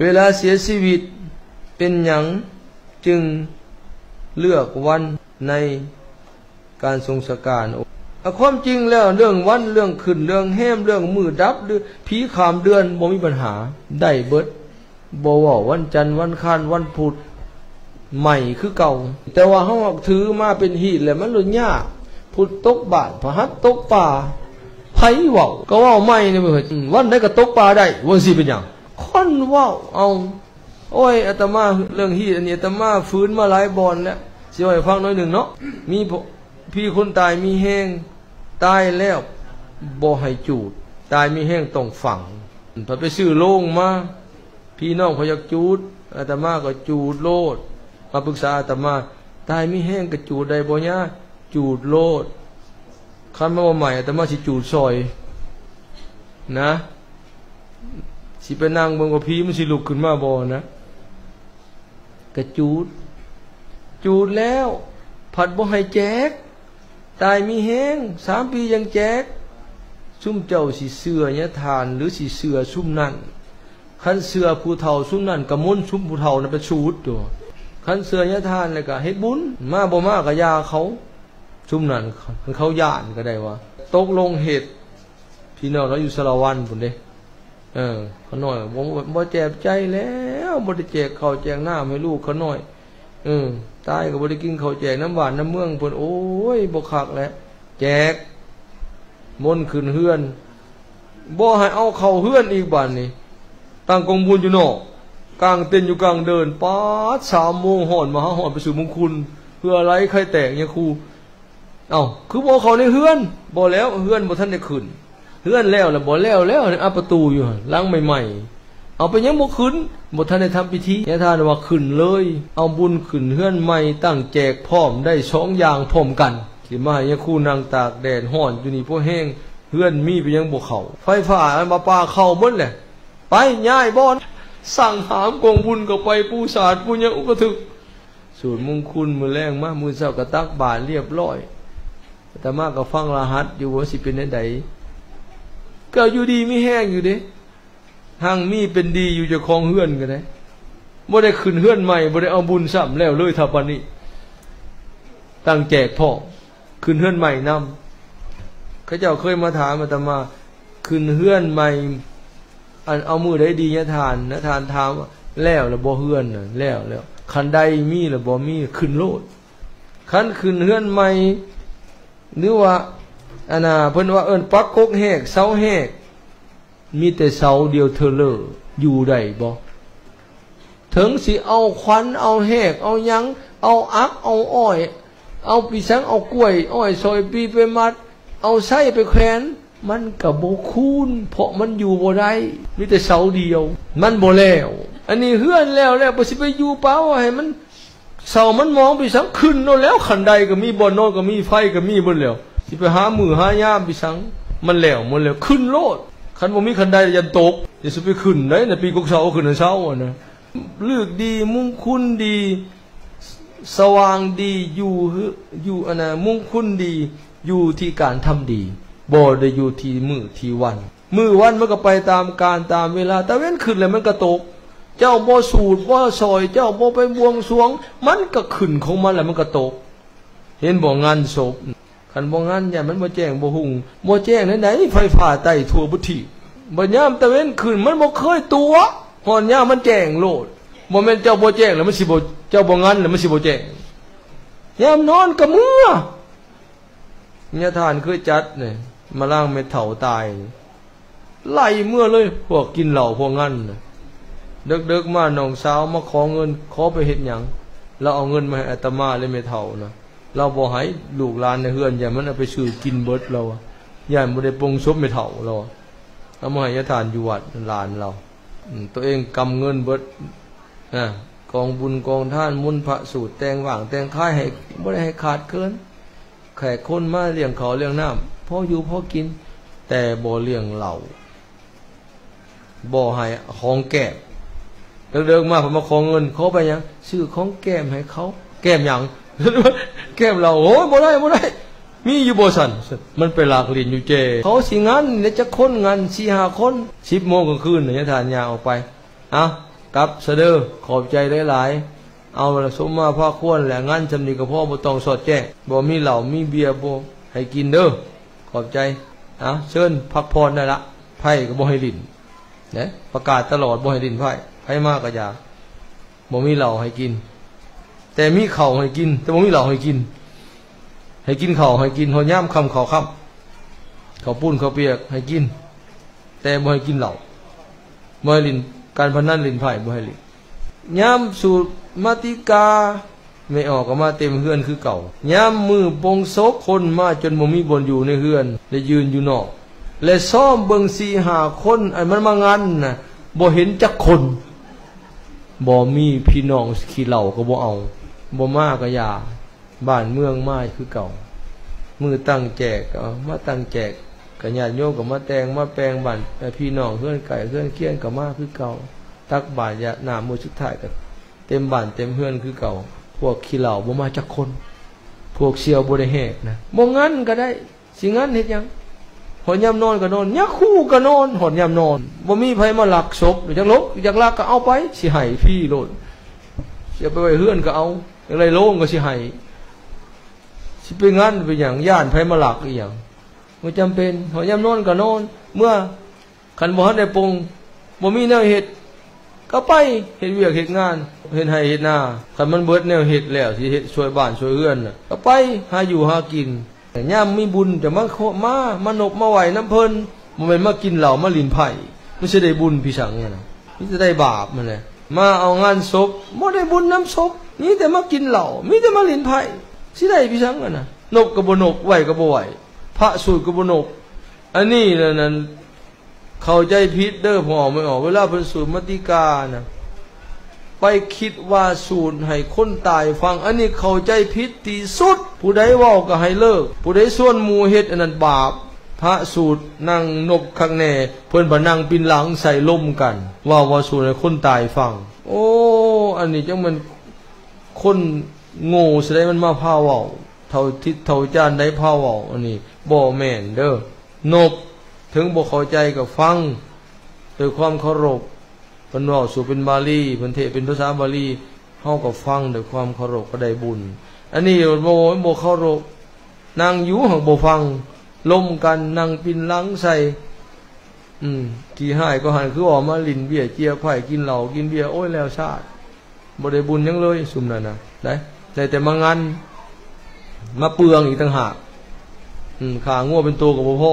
ເວລາເສຍຊີວິດ ເປັນຫຍັງຈຶ່ງເລືອກວັນໃນການສົ່ງສະການ? ອາ ຄວາມຈິງແລ້ວ ເລື່ອງວັນ ເລື່ອງຂຶ້ນ ເລື່ອງແຮມ ເລື່ອງມື້ດັບ ຫຼື ຜີຂາມເດືອນ ບໍ່ມີບັນຫາ ໄດ້ເບິດ. ບໍ່ເວົ້າວັນຈັນ ວັນຄານ ວັນພຸດ ໃໝ່ຄືເກົ່າ. ແຕ່ວ່າເຮົາຖືມາເປັນຮີດແລ້ວ ມັນໂລດຍາກ. ພຸດຕົກບ້ານ ພະຫັດຕົກປ່າ ໃຜເວົ້າ ກໍເວົ້າໃໝ່ນີ້ເວີຍ. ອືມ ວັນໃດກໍຕົກປ່າໄດ້ ວ່າຊີ້ເປັນຫຍັງ? ຄົນເວົ້າເອົາ. ໂອ້ຍ ອາດຕະມາເລື່ອງຮີດອັນນີ້ ອາດຕະມາຝືນມາຫຼາຍບ່ອນແລ້ວ. ຊິເວົ້າໃຫ້ຟັງໜ້ອຍໜຶ່ງເນາະ. ມີ ພີ່ຄົນຕາຍມີແຮງ ຕາຍແລ້ວບໍ່ໃຫ້ຈູດ ຕາຍມີແຮງຕ້ອງຝັງ. ເພິ່ນໄປຊື້ໂລງມາ ພີ່ນ້ອງເຂົາຢາກຈູດ ອາດຕະມາກໍຈູດໂລດ. ມາປຶກສາອາດຕະມາ ຕາຍມີແຮງກໍຈູດໄດ້ບໍ່ຍາ? ຈູດໂລດ. ຄັນມັນບໍ່ໄໝ້ ອາດຕະມາຊິຈູດຊ່ອຍນະ. ຊິໄປນັ່ງເບິ່ງວ່າຜີມັນຊິລຸກຂຶ້ນມາບໍ່ນະ. ກະຈູດ ຈູດແລ້ວ ພັດບໍ່ໃຫ້ແຈກ ຕາຍມີແຮງ ສາມປີຈັ່ງແຈກ. ຊຸມເຈົ້າຊິເຊື່ອຍາທ່ານ ຫຼື ຊິເຊື່ອຊຸມນັ້ນ? ຄັນເຊື່ອຜູ້ເຖົ້າຊຸມນັ້ນ ກະມົນຊຸມຜູ້ເຖົ້ານັ້ນໄປສູດຕົວະ. ຄັນເຊື່ອຍາທ່ານແລ້ວກະເຮັດບຸນ ມາບໍ່ມາກະຢ່າເຂົາ. ຊຸມນັ້ນ ຄັນເຂົາຢ້ານກະໄດ້ວ່າ ຕົກລົງເຮັດ. ພີ່ນ້ອງລາວຢູ່ສາລະວັນພຸ້ນເດ້. ເອີ ຂ້ານ້ອຍບໍ່ ບໍ່ແຈບໃຈແລ້ວ ບໍ່ໄດ້ແຈກເຂົ້າແຈກນ້ຳໃຫ້ລູກຂ້ານ້ອຍ. ເອີ ຕາຍກໍບໍ່ໄດ້ກິນເຂົ້າແຈກນຳບ້ານນຳເມືອງເພິ່ນ. ໂອ້ຍ ບໍ່ຄັກແຫຼະ. ແຈກ ມົນຂຶ້ນເຮືອນ ບໍ່ໃຫ້ເອົາເຂົ້າເຮືອນອີກບາດນີ້. ຕັ້ງກອງບຸນຢູ່ນອກ ກາງເຕັນຢູ່ກາງເດີ່ນ ປາດ ສາມໂມງ ຮ້ອນມາຫາ ຮ້ອນໄປສູ່ມຸງຄຸນ ເຫື່ອໄຫຼໄຂ່ແຕກຍາຄູ. ເອົ້າ ຄືບໍ່ເຂົ້າໃນເຮືອນ? ບໍ່ແລ້ວ ເຮືອນບໍ່ທັນໄດ້ຂຶ້ນ. ເຮືອນແລ້ວລະບໍ່? ແລ້ວແລ້ວ ອັບປະຕູຢູ່ຫັ້ນ ຫຼັງໃໝ່ໆ. ເອົາ ເປັນຫຍັງບໍ່ຂຶ້ນ? ບໍ່ທັນໄດ້ທຳພິທີ. ຍາທ່ານວ່າຂຶ້ນເລີຍ ເອົາບຸນຂຶ້ນເຮືອນໃໝ່ ຕັ້ງແຈກພ້ອມ ໄດ້ສອງຢ່າງພ້ອມກັນ. ຊິມາໃຫ້ຍາຄູນັ່ງຕາກແດດຮ້ອນຢູ່ນີ້ພໍແຮງ ເຮືອນມີ ເປັນຫຍັງບໍ່ເຂົ້າ? ໄຟຟ້າອັນວ່າປ່າເຂົ້າໝົດແຫຼະ. ໄປ ຍ້າຍບ່ອນ. ສັ່ງຫາມກອງບຸນກໍໄປ ປູສາດປູຫຍັງ ອຸກະທຶກ. ສູດມຸງຄຸນມື້ແລງມາ ມື້ເຊົ້າກໍຕັກບາດລຽບລ້ອຍ. ອາດຕະມາກໍຟັງລະຫັດຢູ່ວ່າຊິເປັນແນວໃດ. ກໍຢູ່ດີມີແຮງຢູ່ເດ້ ຮັ່ງມີເປັນດີຢູ່ເຈົ້າຂອງເຮືອນກໍໄດ້. ບໍ່ໄດ້ຂຶ້ນເຮືອນໃໝ່ ບໍ່ໄດ້ເອົາບຸນຊ້ຳ ແລ້ວເລີຍເທົ່າປານນີ້. ຕັ້ງແຈກພ້ອມ ຂຶ້ນເຮືອນໃໝ່ນຳ. ເຂົາເຈົ້າເຄີຍມາຖາມອາດຕະມາ ຂຶ້ນເຮືອນໃໝ່ ອັນ ເອົາມື້ໃດດີຍາທ່ານ? ຍາທ່ານຖາມວ່າ ແລ້ວລະບໍ່ເຮືອນນະ? ແລ້ວແລ້ວ. ຄັນໄດມີລະບໍ່? ມີ. ຂຶ້ນໂລດ. ຄັນຂຶ້ນເຮືອນໃໝ່ ຫຼືວ່າ ອັນນ່າ ເພິ່ນວ່າເອີ້ນປັກກົກແຮກ ເສົາແຮກ ມີແຕ່ເສົາດຽວເທີເລີ ຢູ່ໄດ້ບໍ່? ເຖິງຊິເອົາຂວັນ ເອົາແຮກ ເອົາຫຍັງ ເອົາອັກ ເອົາອ້ອຍ ເອົາປີສັງ ເອົາກ້ວຍອ້ອຍຊອຍປີໄປມັດ ເອົາໄຊໄປແຂວນ ມັນກະບໍ່ຄູນ ເພາະມັນຢູ່ບໍ່ໄດ້ ມີແຕ່ເສົາດຽວ ມັນບໍ່ແລ້ວ. ອັນນີ້ເຮືອນແລ້ວແລ້ວ ບໍ່ຊິໄປຢູ່ປ່າວ່າໃຫ້ມັນ ເສົາມັນມອງໄປສັງ ຂຶ້ນໂລດແລ້ວ. ຄັນໄດກໍມີ ບ່ອນນອນກໍມີ ໄຟກໍມີເບິດແລ້ວ ຊິໄປຫາມື້ຫາຍາມໄປສັງ? ມັນແລ້ວໝົດແລ້ວ ຂຶ້ນໂລດ. ຄັນບໍ່ມີຄັນໄດຢ້ານຕົກ ຢ່າຊິໄປຂຶ້ນໄດ໋ນະ ປີກກເສົາຂຶ້ນເສົາຫັ້ນນະ. ເລິກດີ ມຸງຄຸນດີ ສະຫວ່າງດີ ຢູ່ ຢູ່ ອັນນ່າ ມຸງຄຸນດີ ຢູ່ທີ່ການທຳດີ ບໍ່ໄດ້ຢູ່ທີ່ມື້ທີ່ວັນ. ມື້ວັນມັນກໍໄປຕາມການຕາມເວລາ ຕາເວັນຂຶ້ນແລ້ວມັນກໍຕົກ. ເຈົ້າບໍ່ສູດບໍ່ຊ່ອຍ ເຈົ້າບໍ່ໄປບວງສວງ ມັນກໍຂຶ້ນຂອງມັນແລ້ວມັນກໍຕົກ. ເຫັນບໍ່ ງານສົບ ຄັນບໍ່ງານ ຢ້ານມັນບໍ່ແຈ້ງບໍ່ຮຸ່ງ. ບໍ່ແຈ້ງແນວໃດ ໄຟຟ້າໄຕ້ທົ່ວປະເທດ. ບັດຍາມຕາເວັນຂຶ້ນ ມັນບໍ່ເຄີຍຕົວະ ຮອດຍາມມັນແຈ້ງໂລດ. ບໍ່ແມ່ນເຈົ້າບໍ່ແຈ້ງແລ້ວມັນຊິບໍ່ ເຈົ້າບໍ່ງານແລ້ວມັນຊິບໍ່ແຈ້ງ. ຍາມນອນກໍເມືອ. ຍາທ່ານເຄີຍຈັດນີ້ ມາລ້າງແມ່ເຖົ້າຕາຍ ໄລ່ເມືອເລີຍ ພວກກິນເຫຼົ້າພວກງານນະ. ເດິກໆມາ ນ້ອງສາວມາຂໍເງິນ ຂໍໄປເຮັດຫຍັງ? ລາວເອົາເງິນມາໃຫ້ອາດຕະມາ ແລະ ແມ່ເຖົ້ານະ. ລາວບໍ່ໃຫ້ລູກຫຼານໃນເຮືອນ ຢ້ານມັນເອົາໄປຊື້ກິນເບິດ ລາວວ່າ ຢ້ານບໍ່ໄດ້ປົງສົບແມ່ເຖົ້າ ລາວວ່າ. ເອົາມາໃຫ້ຍາທ່ານຢູ່ວັດ ຫຼານລາວ. ອືມ ຕົວເອງກຳເງິນເບິດ ນະ ກອງບຸນກອງທານ ມົນພະສູດ ແຕ່ງຫວ່າງແຕ່ງຄາຍໃຫ້ ບໍ່ໄດ້ໃຫ້ຂາດເຂີນ. ແຂກຄົນມາລ້ຽງເຂົ້າລ້ຽງນ້ຳ ພໍຢູ່ພໍກິນ ແຕ່ບໍ່ລ້ຽງເຫຼົ້າ ບໍ່ໃຫ້ຂອງແກ້ມ. ເດິກໆມາເພິ່ນມາຂໍເງິນ ຂໍໄປຫຍັງ? ຊື້ຂອງແກ້ມໃຫ້ເຂົາ. ແກ້ມຫຍັງ? ແກ້ມເຫຼົ້າ. ໂອ້ຍ ບໍ່ໄດ້ ບໍ່ໄດ້ ມີຢູ່ບໍ່ຊັ້ນ? ມັນໄປລາກຫຼິ້ນຢູ່ແຈ. ເຂົາຊິງັນແລ້ວ ຈັກຄົນງັນ ສີ່ຫ້າຄົນ. ສິບໂມງກາງຄືນ ຍາທ່ານຍ່າງອອກໄປ ເອົ້າ ກັບຊະເດີ ຂອບໃຈຫຼາຍໆ. ເອົາລະ ສົມມາພາຄວນແຫຼະ ງານຊ່ຳນີ້ກໍພໍ ບໍ່ຕ້ອງສອດແຈ້ງ. ບໍ່ມີເຫຼົ້າມີເບຍບໍ່ໃຫ້ກິນເດີ. ຂອບໃຈ. ອາ ເຊີນພັກຜ່ອນໄດ້ລະ. ໄພ້ກໍບໍ່ໃຫ້ຫຼິ້ນເດ້ ປະກາດຕະຫຼອດ ບໍ່ໃຫ້ຫຼິ້ນໄພ້. ໃຜມາກໍຢ່າ. ບໍ່ມີເຫຼົ້າໃຫ້ກິນ ແຕ່ມີເຂົ້າໃຫ້ກິນ ແຕ່ບໍ່ມີເຫຼົ້າໃຫ້ກິນ. ໃຫ້ກິນເຂົ້າ ໃຫ້ກິນຮອດຍາມຄ່ຳເຂົ້າຄ່ຳ ເຂົ້າປຸ້ນເຂົ້າປຽກໃຫ້ກິນ ແຕ່ບໍ່ໃຫ້ກິນເຫຼົ້າ. ບໍ່ໃຫ້ຫຼິ້ນການພະນັນ ຫຼິ້ນໄພ້ບໍ່ໃຫ້ຫຼິ້ນ. ຍາມສູດມາຕິກາ ແມ່ອອກກໍມາເຕັມເຮືອນຄືເກົ່າ. ຍາມມື້ປົງສົບ ຄົນມາຈົນບໍ່ມີບ່ອນຢູ່ໃນເຮືອນ ໄດ້ຢືນຢູ່ນອກ ແລະ ຊອມເບິ່ງສີ່ຫ້າຄົນ ອັນມັນມາງານນະ ບໍ່ເຫັນຈັກຄົນ. ບໍ່ມີພີ່ນ້ອງຂີ້ເຫຼົ້າກໍບໍ່ເອົາ ບໍ່ມາກໍຢ່າ. ບ້ານເມືອງມາຄືເກົ່າ. ມື້ຕັ້ງແຈກກໍມາຕັ້ງແຈກ ກໍຍາດໂຍມກໍມາແຕ່ງມາແປງ. ບ້ານ ເອີ ພີ່ນ້ອງເຮືອນໃກ້ເຮືອນຄຽງກໍມາຄືເກົ່າ. ຕັກບາດຢາດນ້ຳມື້ສຸດທ້າຍກໍເຕັມບ້ານເຕັມເຮືອນຄືເກົ່າ. ພວກຂີ້ເຫຼົ້າບໍ່ມາຈັກຄົນ. ພວກສ່ຽວບໍ່ໄດ້ແຫກນະ. ບໍ່ງານກໍໄດ້. ຊິງານເຮັດຫຍັງ? ຮອດຍາມນອນກໍນອນ ຍາຄູກໍນອນ ຮອດຍາມນອນ. ບໍ່ມີໃຜມາລັກສົບ. ຢາກລົກ ຢາກລັກກໍເອົາໄປ ຊິໃຫ້ຟຣີໂລດ. ຊິເອົາໄປໄວ້ເຮືອນກໍເອົາ ຢາກໄດ້ໂລງກໍຊິໃຫ້. ຊິໄປງານໄປຫຍັງ? ຢ້ານໃຜມາລັກອີຫຍັງ? ບໍ່ຈຳເປັນ. ຮອດຍາມນອນກໍນອນ ເມືອ. ຄັນບໍ່ທັນໄດ້ປົງ ບໍ່ມີແນວເຮັດ ກໍໄປເຮັດວຽກເຮັດງານ ເຮັດໄຮ່ເຮັດນາ. ຄັນມັນເບິດແນວເຮັດແລ້ວ ຊິເຮັດຊ່ວຍບ້ານຊ່ວຍເຮືອນນະ ກໍໄປຫາຢູ່ຫາກິນ. ຍາມມີບຸນຈະມາ ມາ ມານົບມາໄຫວ້ນຳເພິ່ນ. ບໍ່ແມ່ນມາກິນເຫຼົ້າມາຫຼິ້ນໄພ້. ມັນຊິໄດ້ບຸນພິສັງຫັ້ນນະ? ມີແຕ່ໄດ້ບາບຫັ້ນແຫຼະ. ມາເອົາງານສົບ ບໍ່ໄດ້ບຸນນຳສົບ. ມີແຕ່ມາກິນເຫຼົ້າ ມີແຕ່ມາຫຼິ້ນໄພ້ ຊິໄດ້ພິສັງຫັ້ນນະ? ນົບກໍບໍ່ນົບ ໄຫວ້ກໍບໍ່ໄຫວ້ ພະສູດກໍບໍ່ນົບ. ອັນນີ້ແຫຼະນັ້ນ ເຂົ້າໃຈຜິດເດີພໍ່ແມ່ອອກ. ເວລາເພິ່ນສູດມາຕິການະ ໄປຄິດວ່າສູດໃຫ້ຄົນຕາຍຟັງ. ອັນນີ້ເຂົ້າໃຈຜິດທີ່ສຸດ. ຜູ້ໃດເວົ້າກໍໃຫ້ເລີກ. ຜູ້ໃດຊວນໝູ່ເຮັດ ອັນນັ້ນບາບ. ພະສູດນັ່ງນົບຄັກແນ່ ເພິ່ນພັດນັ່ງປິ່ນຫຼັງໃສ່ລົມກັນ ເວົ້າວ່າສູດໃຫ້ຄົນຕາຍຟັງ. ໂອ້ ອັນນີ້ຈັ່ງແມ່ນຄົນໂງ່ຊະໃດ ມັນມາພາເວົ້າ. ເຖົ້າທິດເຖົ້າຈານໃດພາເວົ້າ. ອັນນີ້ບໍ່ແມ່ນເດີ. ນົບ ເຖິງບໍ່ເຂົ້າໃຈກໍຟັງດ້ວຍຄວາມເຄົາລົບ. ເພິ່ນເວົ້າສູ່ເປັນບາລີ ເພິ່ນເທດເປັນພາສາບາລີ ເຮົາກໍຟັງດ້ວຍຄວາມເຄົາລົບ ກໍໄດ້ບຸນ. ອັນນີ້ບໍ່ ບໍ່ເຄົາລົບ ນັ່ງຢູ່ຫາກບໍ່ຟັງ ລົມກັນ ນັ່ງປິ່ນຫຼັງໃສ່. ອືມ ຂີ້ຮ້າຍກໍຫັ້ນ ຄືອອກມາຫຼິ້ນເບ້ຍເຈ້ຍໄພ້ ກິນເຫຼົ້າກິນເບຍ. ໂອ້ຍ ແລ້ວຊາດ ບໍ່ໄດ້ບຸນຫຍັງເລີຍ ຊຸມນັ້ນນະ. ໄດ້ ໄດ້ແຕ່ມາງັນ ມາເປືອງອີກຕ່າງຫາກ. ອືມ ຂ້າງົວເປັນໂຕກໍບໍ່ພໍ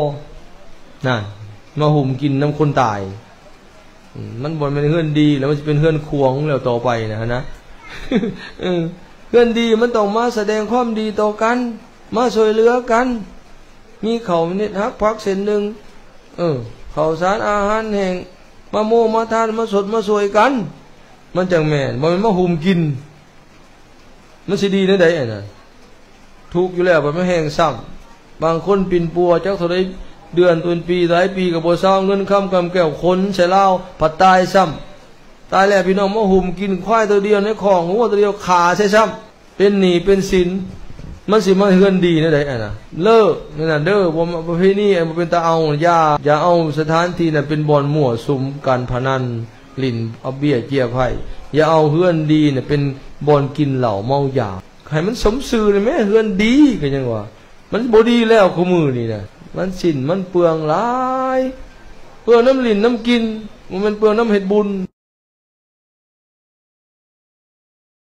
ນັ້ນ ມາຫຸ້ມກິນນຳຄົນຕາຍ. ອືມ ມັນບໍ່ແມ່ນເຮືອນດີ ແລ້ວມັນຊິເປັນເຮືອນຂວາງແລ້ວຕໍ່ໄປນະ ຫັ້ນນະ. ເອີ ເຮືອນດີມັນຕ້ອງມາສະແດງຄວາມດີຕໍ່ກັນ ມາຊ່ວຍເຫຼືອກັນ. ມີເຂົ້າເມັດຫັກຜັກເສັ້ນໜຶ່ງ ເອີ ເຂົ້າສານອາຫານແຫ້ງ ມາໂມມາທານ ມາຊົດມາຊ່ວຍກັນ ມັນຈັ່ງແມ່ນ. ບໍ່ແມ່ນມາຫຸ້ມກິນ. ມັນຊິດີແນວໃດອັນນັ້ນ? ທຸກຢູ່ແລ້ວ ບັດມາແຮງຊ້ຳ. ບາງຄົນປິ່ນປົວຈັກເທົ່າໃດເດືອນ ຕົນປີ ຫຼາຍປີກໍບໍ່ເຊົາ. ເງິນຄຳກຳແກ້ວຂົນໃສ່ລາວ ພັດຕາຍຊ້ຳ. ຕາຍແລ້ວ ພີ່ນ້ອງມາຫຸ້ມກິນ ຄວາຍຕົວດຽວໃນຄອກ ງົວຕົວດຽວຂ້າໃສ່ຊ້ຳ. ເປັນໜີ້ເປັນສິນ ມັນຊິມາເຮືອນດີແນວໃດອັນນະ? ເລີກແນວນັ້ນເດີ ບໍ່ ປະເພນີອັນບໍ່ເປັນຕາເອົາ. ຢ່າ ຢ່າເອົາສະຖານທີ່ນັ້ນເປັນບ່ອນມົ້ວສຸມການພະນັນ ຫຼິ້ນເອົາເບ້ຍເຈ້ຍໄພ້. ຢ່າເອົາເຮືອນດີນະເປັນບ່ອນກິນເຫຼົ້າເມົາຢາ. ໃຫ້ມັນສົມຊື່ແຫຼະແມ້ ເຮືອນດີກໍຍັງວ່າ ມັນບໍ່ດີແລ້ວ ຄູ່ມື້ນີ້ນະ ມັນສິ້ນມັນເປືອງຫຼາຍ. ເປືອງນຳຫຼິ້ນນຳກິນ ບໍ່ແມ່ນເປືອງນຳເຮັດບຸນ.